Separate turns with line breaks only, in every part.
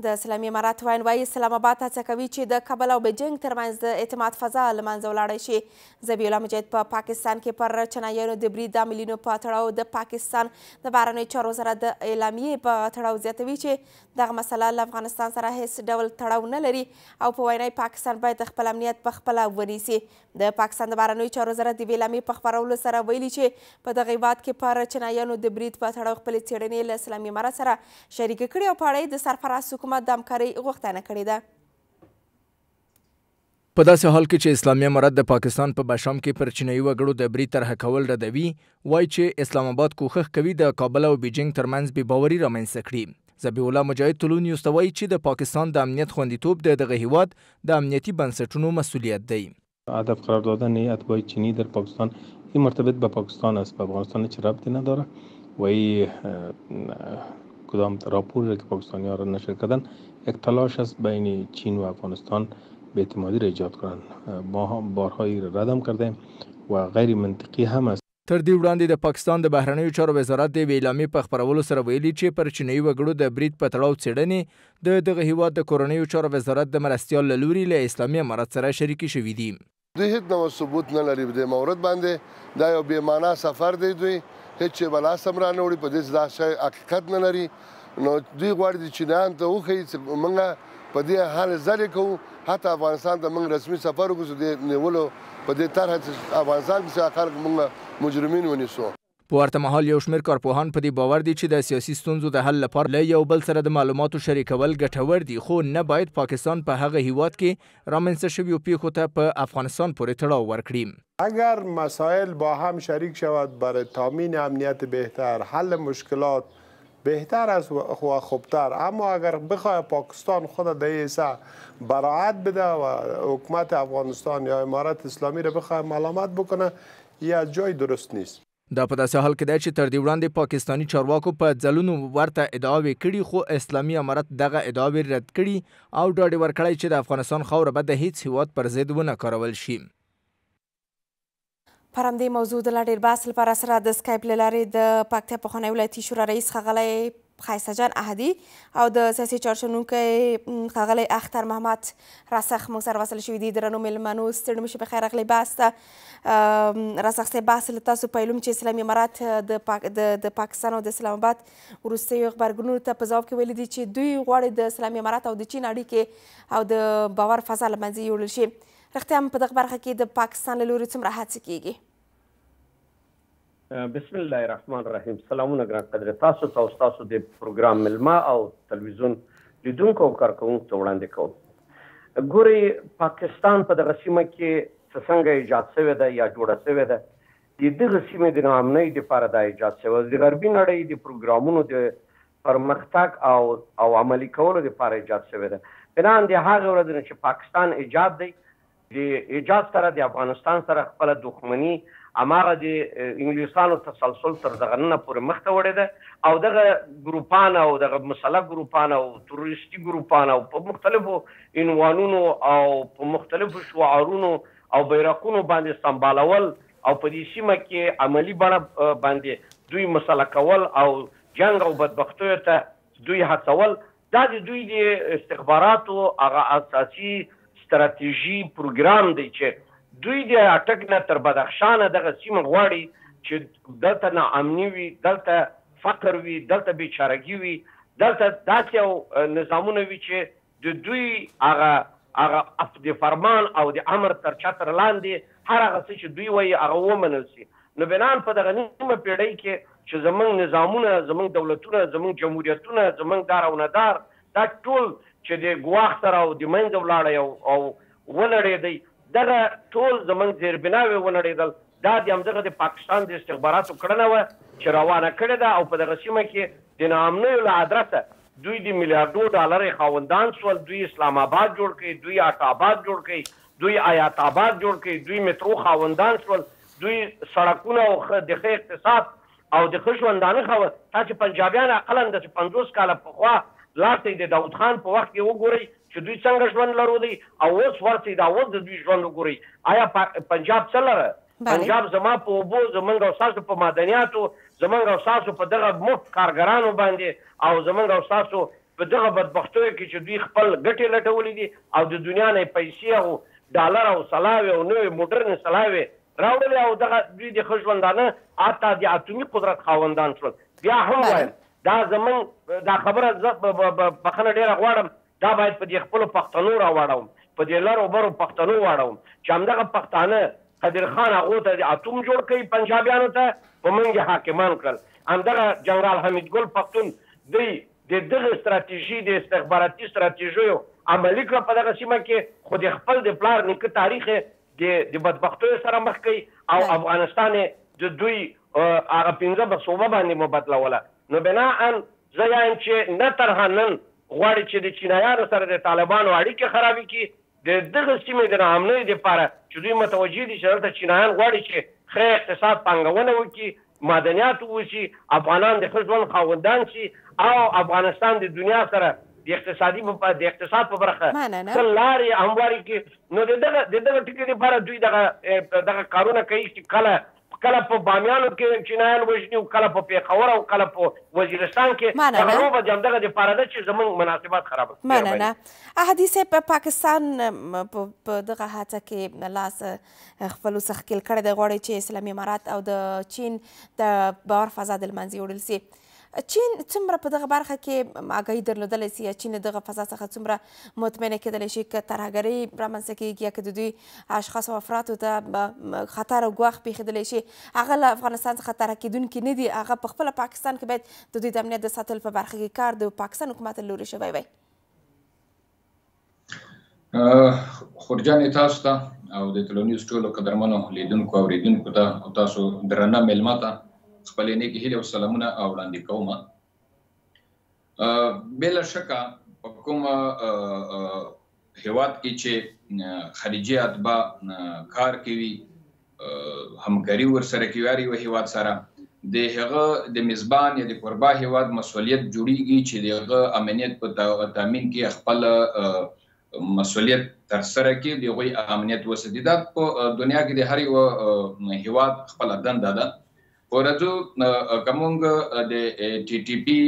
د اسلامي امارت ویاند وايي، اسلام اباد هڅه کوي چې د کابل او بیجینګ ترمنځ د اعتماد فضا له منځه ولاړه شي. ذبیح الله مجاهد په پاکستان کې پر چینایانو د برید عاملینو په تړاو د پاکستان د بهرنیو چارو وزارت د اعلامیې په تړاو زیاتوي چې دغه مسله له افغانستان سره هیڅ ډول تړاو نه لري او په وینا یې پاکستان باید خپل امنیت په خپله ونیسي. د پاکستان د بهرنیو چارو وزارت د یوې اعلامیې په خپرولو سره ویلي چې په دغه هېواد کې پر چینایانو د برید په تړاو خپلې څېړنې له اسلامي امارت سره شریکې کړي او په اړه یې د سرپرست حکومت د همکارۍ غوښتنه کړې ده.
په داسې حال کې چې اسلامي امارت د پاکستان په بشام کې پر چینایي وګړو د برید طرحه کول ردوي، وایي چې اسلام اباد کوښښ کوي د کابل او بیجینګ ترمنځ بې باوري رامنځته کړي. ذبیح الله مجاهد طلوع نیوز ته وایي چې د پاکستان د امنیت خوندیتوب د دغه هیواد د امنیتي بنسټونو مسؤلیت دی.
هدف قرار دادن اتباع چینی در پاکستان این مرتبط به پاکستان است، به افغانستان هیچ ربطی نداره و این کدام راپوری را که پاکستانی ها را نشر کردن یک تلاش است بین چین و افغانستان به اعتمادی را ایجاد کنند. ما هم بارها این را ردم کردیم و غیر منطقی هم است.
تر دې وړاندې د پاکستان د بهرنیو چارو وزارت د یوې اعلامیې په خپرولو سره ویلي چې پر چینایي وګړو د برید په تړاو څېړنې د دغه هیواد د کورنیو چارو وزارت د مرستیال له لوري له اسلامي امارت سره شریکې شوې دي.
دوی هیڅ نوع ثبوت نه لري په دې مورد باندې. دا یو بې معنا سفر دی، دوی هیڅ شی به لاس هم رانه وړي، په دې چې دا شی حقیقت نه لري. نو دوی غواړي چې چینایان ته وښیي چې موږ په دې هلې ځلې کوو، حتی افغانستان ته موږ رسمي سفر وکړو چې دې نیولو په دې طرحه چې افغانستان کې چې خلک موږ مجرمین ونیسو.
په ورته مهال یو شمېر کارپوهان په دې باور دي چې د سیاسي ستونزو د حل لپاره له یو بل سره د معلوماتو شریکول ګټور دي، خو نه باید پاکستان په هغه هیواد کې رامنځته شویو پیښو ته په افغانستان پورې تړاو ورکړي.
اگر مسائل با هم شریک شود برای تامین امنیت بهتر، حل مشکلات بهتر است و خوبتر. اما اگر بخواه پاکستان خود در این حصه براعت بده و حکومت افغانستان یا امارت اسلامی را بخواه ملامت بکنه، این از جای درست نیست.
دا په داسې حال کې ده چې تر دې وړاندې پاکستاني چارواکو په ځلونو ورته ادعاوې کړي، خو اسلامي امارت دغه ادعاوې رد کړي او ډاډ یې ورکړی چې د افغانستان خاوره به د هیڅ هیواد پر ضد ونه کارول شي.
پر همدې موضوع د لا ډېر بحث لپاره سره د سکایپ له لارې د پکتیا پخوانی ولایتي شورا رئیس ښاغلی ښایسته جان احدي او د سیاسي چارو شنونکی ښاغلی اختر محمد راسخ موږ سره وصل شوي دي. درنو مېلمنو ستړي مه شئ، په خیر راغلئ بحث ته. راسخ صاحب، بحث له تاسو پیلوم چې اسلامي امارت د پاکستان او د اسلام اباد وروستیو غبرګونونو ته په ځواب کې ویلي دي چې دوی غواړي د اسلامي امارت او د چین اړیکې او د باور فضا له منځه یوړل شي. رښتیا هم په دغه برخه کې د پاکستان له لوري څومره هڅې کیږي؟
بسم الله الرحمن الرحیم. سلامونه ګران قدر تاسو ته او ستاسو د پروګرام مېلمه او تلویزیون لیدونکو او کارکوونکو ته وړاندې کوم. ګورئ، پاکستان په دغه سیمه کې څه څنګه ایجاد شوې ده یا جوړه شوې ده، د دغه سیمې د ناامنۍ دپاره دا ایجاد شوې ده، د غربي نړۍ د پروګرامونو د پرمختګ او عملي کولو دپاره ایجاد شوې ده. بناً د هغې ورځې نه چې پاکستان ایجاد دی، د ایجاد سره د افغانستان سره خپله دښمني هماغه د انګلیسانو تسلسل تر دغه ننه پورې مخته وړې ده او دغه ګروپان او دغه مسلح ګروپان او تروریستي ګروپان او په مختلفو عنوانونو او په مختلفو شعارونو او بیرقونو باندې سمبالول او په دې سیمه کې عملي بڼه باندې دوی مسلح کول او جنګ او بدبختیو ته دوی هڅول، دا د دوی د استخباراتو هغه اساسي ستراتیژي پروګرام دی چې دوی د اټک نه تر بدخشانه دغه سیمه غواړي چې دلته ناامني وي، دلته فقر وي، دلته بیچارګي وي، دلته داسې یو نظامونه وي چې د دوی هغه هغه د فرمان او د امر تر چتر لاندې هر هغه څه چې دوی وایي هغه ومنل شي. نو بنان په دغه نیمه پیړۍ کې چې زمونږ نظامونه، زمونږ دولتونه، زمونږ جمهوریتونه، زمونږ دار او ندار دا ټول چې د ګواښ سره او د منځه ولاړی او ونړېدی، دغه ټول زمونږ زیربناوې ونړېدل. دا د همدغه د پاکستان د استخباراتو کړنه وه چې روانه کړې ده او په دغه سیمه کې د ناامنیو له ادرسه دوی د میلیارډو ډالر خاوندان شول. دوی اسلام آباد جوړ کړي، دوی آټ آباد جوړ کړي، دوی آیات آباد جوړ کړي، دوی مترو خاوندان شول، دوی سړکونه او د ښه اقتصاد او د ښه ژوندانه خاوند. تاسې پنجابیان اقلا داسې 50 کاله پخوا لاړ شئ د داود خان په وخت کې وګورئ چې دوی څنګه ژوند لرودی او اوس ورسئ دا اوس د دوی ژوند وګورئ. آیا پنجاب څه لره؟ پنجاب زما په اوبو، زمونږ او ستاسو په معدنیاتو، زمونږ او ستاسو په دغه مفت کارګرانو باندې او زمونږ او ستاسو په دغه بدبختیو کې چې دوی خپل ګټې لټولې دي او د دنیا نه پیسې او ډالر او سلاوې او نوې مډرنې سلاوې راوړلې او دغه دوی د ښه ژوندانه حتی د اتومي قدرت خاوندان شول. بیا هم وایم دا زمونږ دا خبره زه بخښنه ډېره غواړم، دا باید په دې خپلو پښتنو راواړوم، په دې لرو برو پښتنو واړوم چې همدغه پښتانه قدیر خان هغو ته د اتوم جوړ کوي پنجابیانو ته، په موږ یې حاکمان کړل. همدغه جنرال حمید ګل پښتون دوی د دغه ستراتیژي د استخباراتي ستراتیژیو عملي کړه په دغه سیمه کې، خو د خپل د پلار نیکه تاریخ د بدبختیو سره مخ کوي او افغانستان یې د دوی هغه 5 صوبه باندې مبدلوله. نو بناءً زه وایم چې نه تنها نن غواړي چې د چینایانو سره د طالبانو اړیکې خرابې کړي، د دغه سیمې د ناامنۍ دپاره چې دوی متوجه دي چې دلته چینایان غواړي چې ښه اقتصاد پانګونه وکړي، معدنیات ووسي، افغانان د ښه ژوند خاوندان شي او افغانستان د دنیا سره د اقتصاد په برخه ښه لارې هموارې کړي. نو د دغه ټکي دپاره دوی دغه کارونه کوي چې کله کله په بامیانو کې چینایان وژني او کله په پېښور او کله په وزیرستان کې. دغه لوبه د همدغه دپاره ده چې زموږ مناسبات خراب.
مننه. احدي صاحب، پاکستان په دغه هڅه کې لاس خپل څخه ښکېل کړی دی، غواړي چې اسلامي امارات او د چین د باور فضا د لمنځه یوړل سي. چین څومره په دغه برخه کې آګاهي درلودلی سي یا چین له دغه فضا څخه څومره مطمئنه کېدلی شي که ترهګرۍ رامنځته کېږي یا که د دوی اشخاص او افرادو ته خطر او ګواښ پېښېدلی شي، هغه له افغانستان څخه طرح کېدونکي نه دي، هغه په خپله پاکستان کې باید د دوی د امنیت د ساتلو په برخه کې کار د پاکستان حکومت له لوري شوی وای.
خورجانې، تاسو ته او د طلوع نیوز ټولو قدرمنو لیدونکو اورېدونکو ته او تاسو درنه مېلمه ته خپلې نیکې هیلې او سلامونه او وړاندې کوم. بې له شکه په کوم هیواد کې چې خارجي اتباع کار کوي، همکاري ورسره کوي هر یو هیواد سره، د هغه د میزبان یا د کوربه هیواد مسؤلیت جوړیږي چې د هغه امنیت په تامین کې خپل مسؤلیت ترسره کړي، د هغوی امنیت وساتي. دا په دنیا کې د هر یو هیواد خپله دنده ده. خو راځو که موږ د ټي ټي پي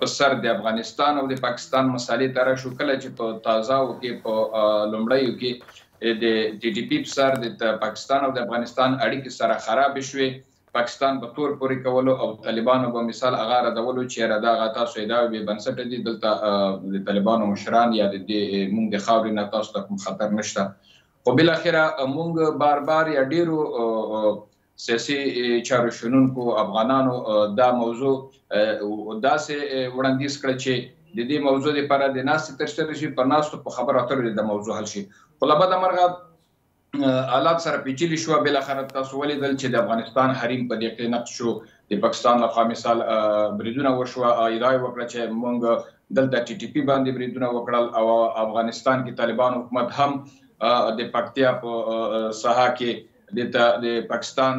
په سر د افغانستان او د پاکستان مسالې ته راشو، کله چې په تازهو کې په لومړیو کې د ټي ټي پي په سر د پاکستان او د افغانستان اړیکې سره خرابې شوې، پاکستان به تور پورې کولو او طالبانو به مثال هغه ردولو چې یاره دغه تاسو ادعاوې بې بنسټه دي، دلته د طالبانو مشران یا د دې موږ د خاورې نه تاسو ته کوم خطر نشته. خو بالاخره موږ بار بار یا ډېرو سیاسي چارو شنونکو افغانانو دا موضوع داسې وړاندیز کړه چې د دې موضوع لپاره د ناستې ترسره شي، په ناستو په خبرو اترو د موضوع حل شي. خو له بده مرغه حالات سره پیچلي شوه. بالاخره تاسو ولیدل چې د افغانستان حریم په دې کې نقض شو، د پاکستان لخوا مثال بریدونه وشوه، ادعا یې وکړه چې موږ دلته ټي ټي پي باندې بریدونه وکړل او افغانستان کې طالبان حکومت هم د پکتیا په ساحه کې د پاکستان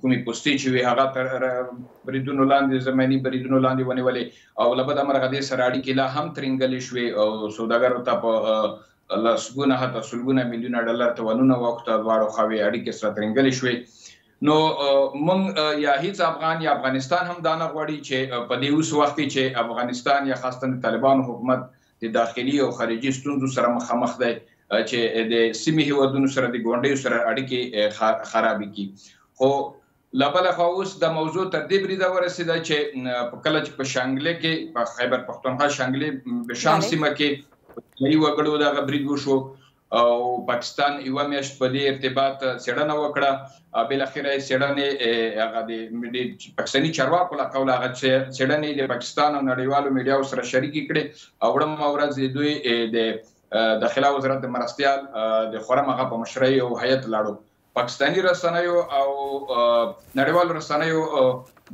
کومې پوستې چې وې هغه تر بریدونو لاندې، زمیني بریدونو لاندې ونیولې او له بده مرغه دې سره اړیکې لا هم ترینګلې شوې او سوداګرو ته په لسګونه حتی سلګونه میلیونه ډالر تاوانونه واوښته، دواړو خواوې اړیکې سره ترینګلې شوې. نو موږ یا هیڅ افغان یا افغانستان هم دا نه غواړي چې په دې اوس وخت کې چې افغانستان یا خاصتاً د طالبانو حکومت د داخلي او خارجي ستونزو سره مخامخ دی چې د سیمې هیوادونو سره د ګاونډیو سره اړیکې خرابې کړي. خو له بله خوا اوس د موضوع تر دې بریده ورسېده چې کله چې په شانګلې کې په خیبر پښتونخوا شانګلې بشام سیمه کې چینایي وګړو دغه برید وشو او پاکستان یوه میاشت په دې ارتباط څېړنه وکړه، بالاخره یې څېړنې هغه د پاکستاني چارواکو له قوله هغه څېړنې د پاکستان او نړیوالو میډیاو سره شریکې کړې او وړمه ورځ د دوی د داخله وزارت د مرستیال د خرم هغه په مشرۍ او هیئت لاړو. پاکستاني رسنیو او نړیوالو رسنیو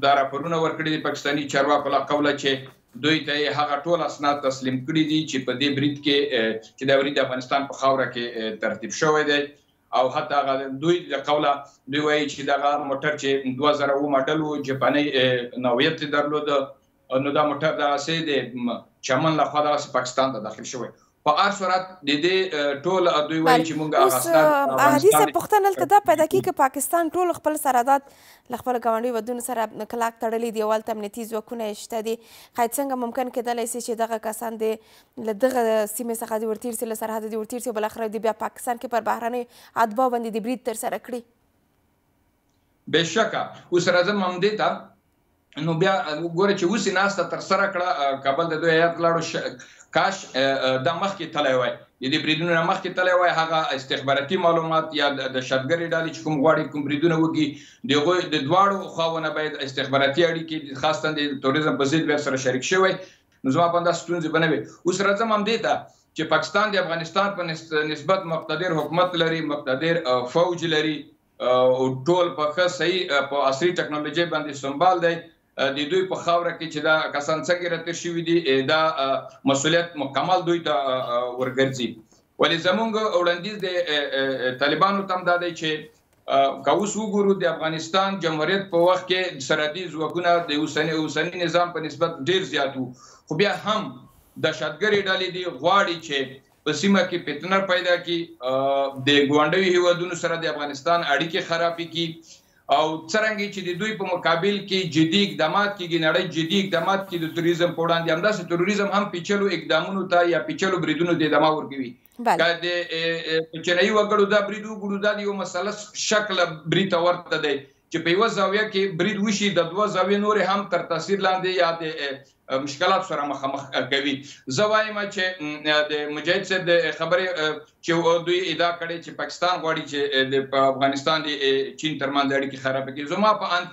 دا راپورونه ورکړي دي پاکستاني چارواکو له قوله چې دوی ته یې هغه ټول اسناد تسلیم کړي دي چې په دې برید کې چې دا برید د افغانستان په خاوره کې ترتیب شوی دی او حتی هغه دوی له قوله دوی وایي چې دغه موټر چې 2007 ماډل و، جاپاني نوعیت یې درلود، نو دا موټر دغسې د چمن لخوا دغسې پاکستان ته داخل شوی. په هر صورت د دې ټول دوی وایي چې موږ
اوس احدي صاحب پوښتنه دلته دا پیدا کېږي که پاکستان ټول خپل سرحدات له خپلو ګاونډیو هېوادونو سره کلک تړلي دي او هلته امنیتي ځواکونه یې شته دي، ښاید څنګه ممکن کېدلی سي چې دغه کسان دې له دغه سیمې څخه دې ورتېر سي، له سرحده دې ورتېر سي او بالاخره دې بیا پاکستان کې پر بهرنیو اتباعو باندې دې برید ترسره کړي؟
بېشکه اوس راځم همدې ته. نو بیا ګوره چې اوس یې ناسته ترسره کړه، کابل د دوی هیئت لاړو، کاش دا مخکې تللی وای، د دې بریدونو نه مخکې تللی وای، هغه استخباراتي معلومات یا د دهشتګرې ډلې چې کوم غواړي کوم بریدونه وکړي، د هغوی د دواړو خواوو نه باید استخباراتي اړیکې خاصتا د تروریزم په ضد باید سره شریک شوی، نو زما په اند ستونزې به نه وي. اوس راځم همدې ته چې پاکستان د افغانستان په نسبت مقتدر حکومت لري، مقتدر فوج لري، او ټول په ښه صحیح په عصري ټکنالوژۍ باندې سمبال دی. د دوی په خاوره کې چې دا کسان څنګه راتېر شوي دي، دا مسؤلیت مکمل دوی ته ورګرځي. ولې زمونږ وړاندیز د طالبانو ته هم دا دی چې که اوس وګورو د افغانستان جمهوریت په وخت کې سرحدي ځواکونه د اوسني نظام په نسبت ډیر زیات وو، خو بیا هم دهشتګرې ډلې دي غواړي چې په سیمه کې فتنه پیدا کړي، د ګاونډیو هیوادونو سره د افغانستان اړیکې خرابې کړي، او څرنګه چې د دوی په مقابل کې جدي اقدامات کېږي، نړۍ جدي اقدامات کوي د تروریزم په وړاندې، همداسې تروریزم هم پیچلو اقدامونو ته یا پیچلو بریدونو ته ادامه ورکوي. که د چینایي وګړو دا برید وګورو، دا د یو مثلث شکله برید ته ورته دی چې په یوه زاویه کې برید وشي، د دوه زاویې نورې هم تر تاثیر لاندې یا د مشکلات سره مخامخ کوي. زه وایم چې د مجاهد صاحب د خبرې چې دوی ادعا کړې چې پاکستان غواړي چې د افغانستان د چین ترمنځ اړیکې خرابې کړي، زما په اند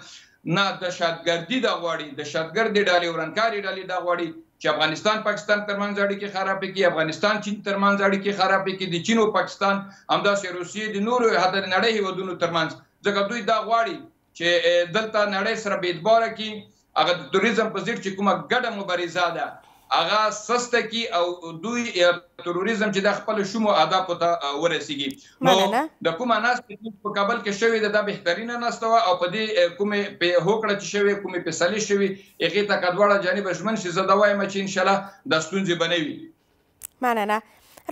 نه، دهشتګردي دا غواړي، دهشتګردې ډلې ورانکارې ډلې دا غواړي چې افغانستان پاکستان ترمنځ اړیکې خرابې کړي، افغانستان چین ترمنځ اړیکې خرابې کړي، د چین او پاکستان همداسې روسیې د نورو حتی د نړۍ هیوادونو ترمنځ، ځکه دوی دا غواړي چې دلته نړۍ سره بې اعتباره کړي، هغه د تروریزم په ضد چې کومه ګډه مبارزه ده هغه سسته کړي، او دوی تروریزم چې دا خپل شومو اهدافو ته ورسیږي. نو د کومه ناسته چې په کابل کې شوې ده دا بهترینه ناسته وه، او په دې کومې هوکړه چې شوې، کومې فیصلې شوې، هغې ته که دواړه جانبه ژمن شي، زه دا وایم چې انشاءالله دا ستونزې به نه وي.
مننه.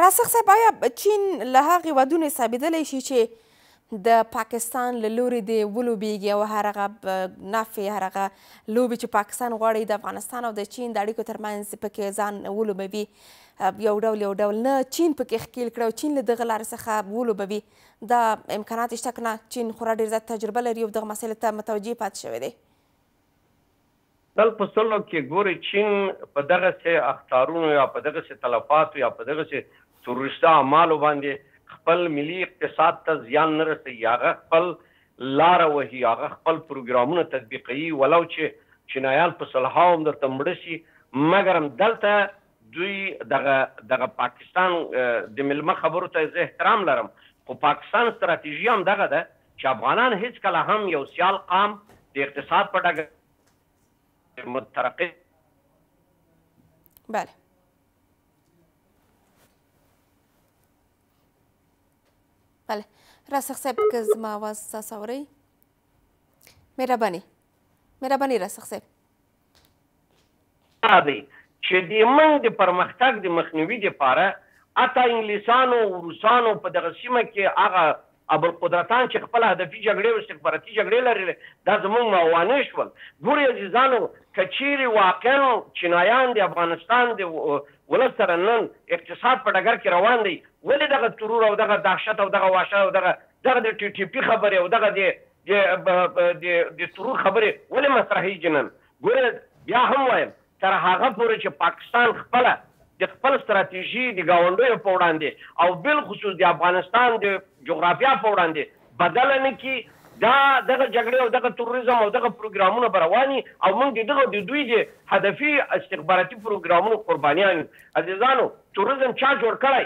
راسخ صاحب، آیا چین له هغه هېوادونو حسابېدلی شي چې د پاکستان له لوري دې ولوبیږي او هر هغه نفع، هر هغه لوبې چې پاکستان غواړي د افغانستان او د چین د اړیکو ترمنځ پکې ځان ولوبوي، یو ډول یو ډول نه چین پکې ښکیل کړي او چین له دغه لارې څخه ولوبوي، دا امکانات شته که نه؟ چین خورا ډېر زیات تجربه لري او دغه مسئلې ته متوجه پاتې شوی دی.
تل په سلو کې ګوري چین په دغسې اخطارونو یا په دغسې تلفاتو یا په دغسې تروریستي اعمالو باندې خپل ملي اقتصاد ته زیان نه رسوي، هغه خپل لاره وهي، هغه خپل پروګرامونه تطبیقوي، ولو چې چینایان په سلهاو هم درته مړه شي، مګر هم دلته دوی دغه پاکستان د مېلمه خبرو ته زه احترام لرم، خو پاکستان ستراتیژي هم دغه ده چې افغانان هیڅکله هم یو سیال قام د اقتصاد په ډګر مترقي.
بله بله راسخ صاحب که زما آواز تاسو اورئ، مهرباني مهرباني راسخ صاحب.
دا دی چې د موږ د پرمختګ د مخنیوي دپاره حتی انګلیسانو او روسانو په دغه سیمه کې هغه ابوالقدرتان چې خپل هدفي جګړې او استخباراتي جګړې لرلې، دا زموږ موانع شول. ګورئ عزیزانو، که چیرې واقعا چینایان د افغانستان د ولس سره نن اقتصاد په ډګر کې روان دی، ولې دغه ترور او دغه دهشت او دغه وحشت او دغه د ټي ټي پي خبرې او دغه د ترور خبرې ولې مطرحېږي نن؟ ګورئ بیا هم وایم، تر هغه پورې چې پاکستان خپله د خپل ستراتیژي د ګاونډیو په وړاندې او بالخصوص د افغانستان د جغرافیا په وړاندې بدله نه کړي، دا دغه جګړې او دغه تروریزم او دغه پروګرامونه به رواني او موږ د دغه د دوی د هدفي استخباراتي پروګرامونو قربانیان یو. عزیزانو، تروریزم چا جوړ کړی؟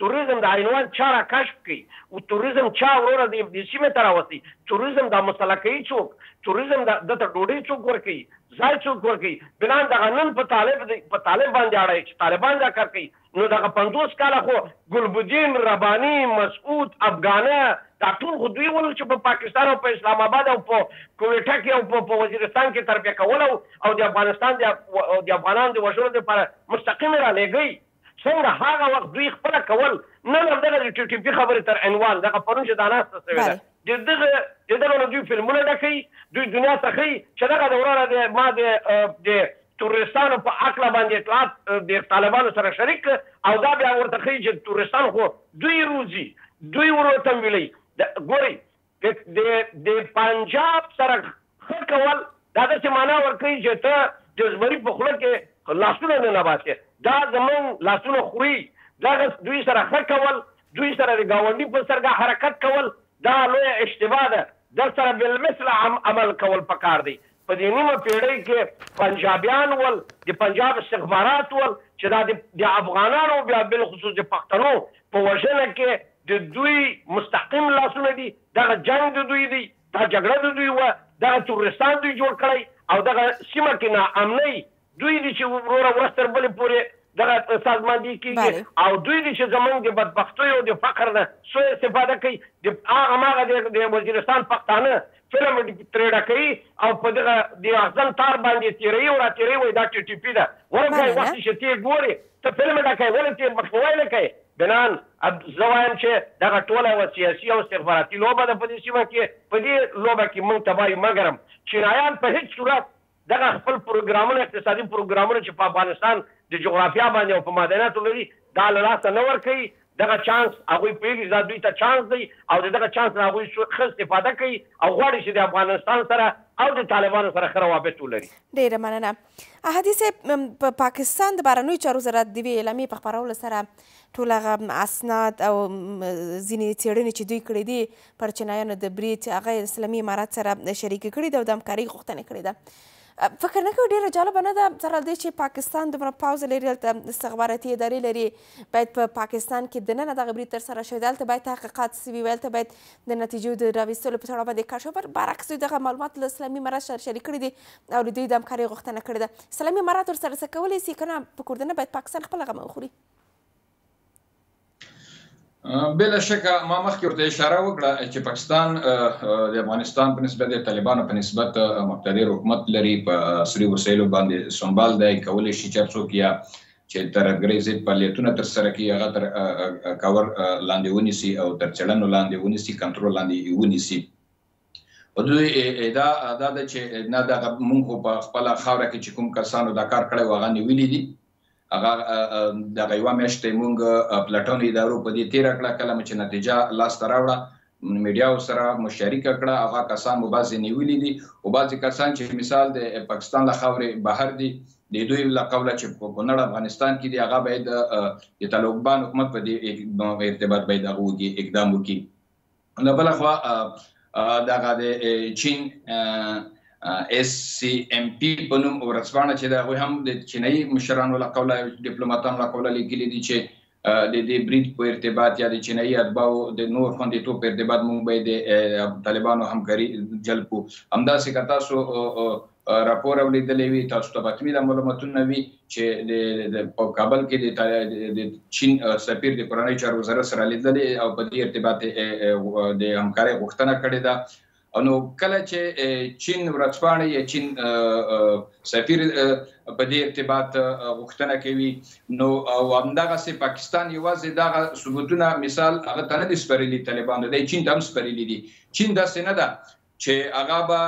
تروریزم د عنوان چا را کشف کړي؟ او تروریزم چا وروره د سیمې ته راوستی؟ تروریزم دا مسله کوي څوک؟ تروریزم دته ډوډۍ څوک ورکوي؟ ځای څوک ورکوي؟ بنان دغه نن په طالب باندې اړه چې طالبان دا کار کوي، نو دغه 50 کاله خو ګلبدین، رباني، مسعود، افغانه، دا ټول خو دوی ول چې په پاکستان او په اسلام آباد او په کویټه کې او په وزیرستان کې تربیه کول او د افغانستان د افغانانو د وژلو لپاره مستقیم رالیږي. څنګه هغه وخت دوی خپله کول. نن هم دغه د ټي ټي پي خبرې تر عنوان دغه پرون چې دا ناسته سوې ده، د دغه نو دوی فلمونه ډکوي، دوی دنیا ته ښيي چې دغه د وروره د ما د تروریستانو په هکله باندې اطلاعات د طالبانو سره شریک، او دا بیا ورته ښيي چې تروریستان خو دوی روزي، دوی ورو تمویلوي. ګورئ د پنجاب سره ښه کول دا داسې معنا ورکوي چې ته د زمري په خوله کې لاسونه نه نباسې، دا زمونږ لاسونه خوري. دغه دوی سره ښه کول، دوی سره د ګاونډي په سترګه حرکت کول، دا لویه اشتباه ده. در سره بالمثل عمل کول پکار دی. په دې نیمه پیړۍ کې پنجابیان ول، د پنجاب استخبارات ول چې دا د افغانانو بیا بالخصوص د پښتنو په وژنه کې د دوی مستقیم لاسونه دي. دغه جنګ د دوی دی، دا جګړه د دوی وه، دغه تروریستان دوی جوړ کړی، او دغه سیمه کې ناامنۍ دوی دي چې وروره ورځ تر بلې پورې دغه سازماندهي کېږي، او دوی دي چې زمونږ د بدبختیو او د فقر نه سوء استفاده کوي. د هغه ماغه د وزیرستان پښتانه فلم ترې ډکوي او په دغه د اغزن تار باندې تېروي او راتېروي، وایي دا ټي ټي پي ده. ورکړی وخت چې تې ګورې ته فلم ډکوې، ولې تې مخنیوی نه کوې؟ بنان زه وایم چې دغه ټوله یوه سیاسي او استخباراتي لوبه ده په دې سیمه کې. په دې لوبه کې موږ تباه یو، مګرم چینایان په هیڅ صورت دغه خپل پروګرامونه، اقتصادي پروګرامونه چې په افغانستان د جغرافیا باندې او په معدنیاتو لري، دا له لاسه نه ورکوي. دغه چانس هغوی پوهېږي چې دا دوی ته چانس دی، او د دغه چانس نه هغوی ښه استفاده کوي او غواړي چې د افغانستان سره او د طالبانو سره ښه روابط ولري.
ډېره مننه احدي صاحب. په پاکستان د بهرنیو چارو وزارت د یوې اعلامیې په خپرولو سره ټول هغه اسناد او ځینې څېړنې چې دوی کړې دي پر چینایانو د برید، هغه اسلامي امارت سره شریکې کړې دي او د همکارۍ غوښتنه کړې ده. فکر نه کوي ډېره جالبه نه ده سره له دې چې پاکستان دومره پوځ لري، هلته استخباراتي ادارې لري، باید په پاکستان کې دننه دغه برید ترسره شوی دی، هلته باید تحقیقات سوي وي، هلته باید د نتیجو د راویستلو په تړاو باندې کار شوی. برعکس دوی دغه معلومات له اسلامي امارت سره شریک کړي دي او له دوی د همکارۍ غوښتنه کړې ده. اسلامي امارت ورسره څه کولی سي؟ که نه په کور دننه باید پاکستان خپله غمه وخوري.
بلا شکه ما مخکې ورته اشاره وکړه چې پاکستان د افغانستان په نسبت د طالبانو په نسبت مقتدر حکومت لري، په عصري وسایلو باندې سنبال دی، کولی شي چې هر څوک یا چې ترهګرۍ ضد فعالیتونه ترسره کړي هغه تر کور لاندې ونیسي او تر څېړنو لاندې ونیسي، کنټرول لاندې یې ونیسي. او دوی ادعا دا ده چې نه دغه مونږ خو په خپله خاوره کې چې کوم کسانو دا کار کړی و هغه نیولي دي، هغه دغه یوه میاشت مونږ پلټنو ادارو په دې تېره کړه، کله مو چې نتیجه لاسته راوړه میډیاو سره مو شریکه کړه، هغه کسان مو بعضې نیولي دي او بعضې کسان چې مثال د پاکستان له خاورې بهر دي، د دوی له قوله چې په کونړ افغانستان کې دي، هغه باید د طالبان حکومت په دې ارتباط باید هغه وکړي، اقدام وکړي. له بله خوا دغه د چین اس سی ام پی په نوم ورځپاڼه چې د هغوی هم د چینایي مشرانو له قوله، ډیپلوماتانو له قوله لیکلي دي چې د دې برید په ارتباط یا د چینایي اتباعو د نور خوندیتوب په ارتباط موږ باید د طالبانو همکاري جلب کړو. همداسې که تاسو راپور اورېدلی وي، تاسو ته به حتمي دا معلوماتونه وي چې په کابل کې د چین سفیر د کورنیو چارو وزارت سره لیدلی او په دې ارتباط د همکارۍ غوښتنه کړې ده. نو کله چې چین ورځپاڼې یا چین سفیر په دې ارتباط غوښتنه کوي، نو او همدغسې پاکستان یوازې دغه ثبوتونه مثال هغه ته نه دي سپارلي طالبانو، دی چین ته هم سپارلي دي. چین داسې نه ده چې هغه به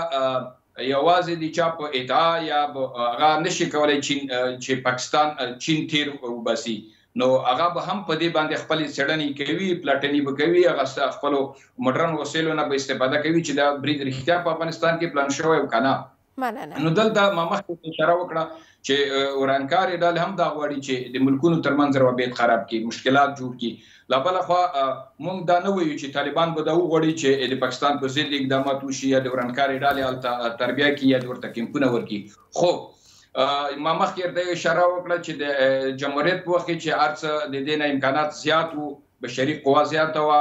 یوازې د چا په ادعا یا هغه نشي کولی چې پاکستان چین تیر وباسي، نو هغه به هم په دې باندې خپلې څېړنې کوي، پلټنې به کوي، هغه خپلو مډرن وسایلو نه به استفاده کوي چې دا برید رښتیا په افغانستان کې پلان شوی او که نه. نو دلته ما مخکې اشاره وکړه چې ورانکارې ډلې هم دا غواړي چې د ملکونو ترمنځ روابط خراب کړي، مشکلات جوړ کړي. له بله خوا موږ دا نه وایو چې طالبان به دا وغواړي چې د پاکستان په ضد اقدامات وشي یا د ورانکارې ډلې هلته تربیه کړي یا د ورته کیمپونه ورکړي. خو ما مخکې ورته اشاره وکړه چې د جمهوریت په وخت کې چې هر څه د دې نه امکانات زیات وو، بشري قوا زیاته وه،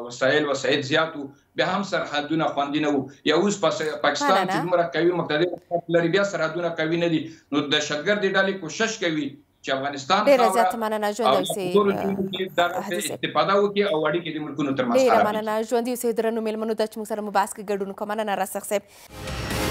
وسایل وسایط زیات وو، بیا هم سرحدونه خوندي نه وو. یا اوس پاکستان چې دومره قوي مقتدر حکومت لري، بیا سرحدونه قوي نه دي. نو دهشتګردې ډلې کوشش کوي چې افغانستان
ډېره زیاته مننه، ژوندی اوسئ.
استفاده وکړي او اړیکې د ملکونو ترمنځ
ډېره
خرابې
مننه، ژوندي اوسئ درنو مېلمنو، دا چې موږ سره مو بحث کې ګډون وکړ. مننه راسخ صاحب.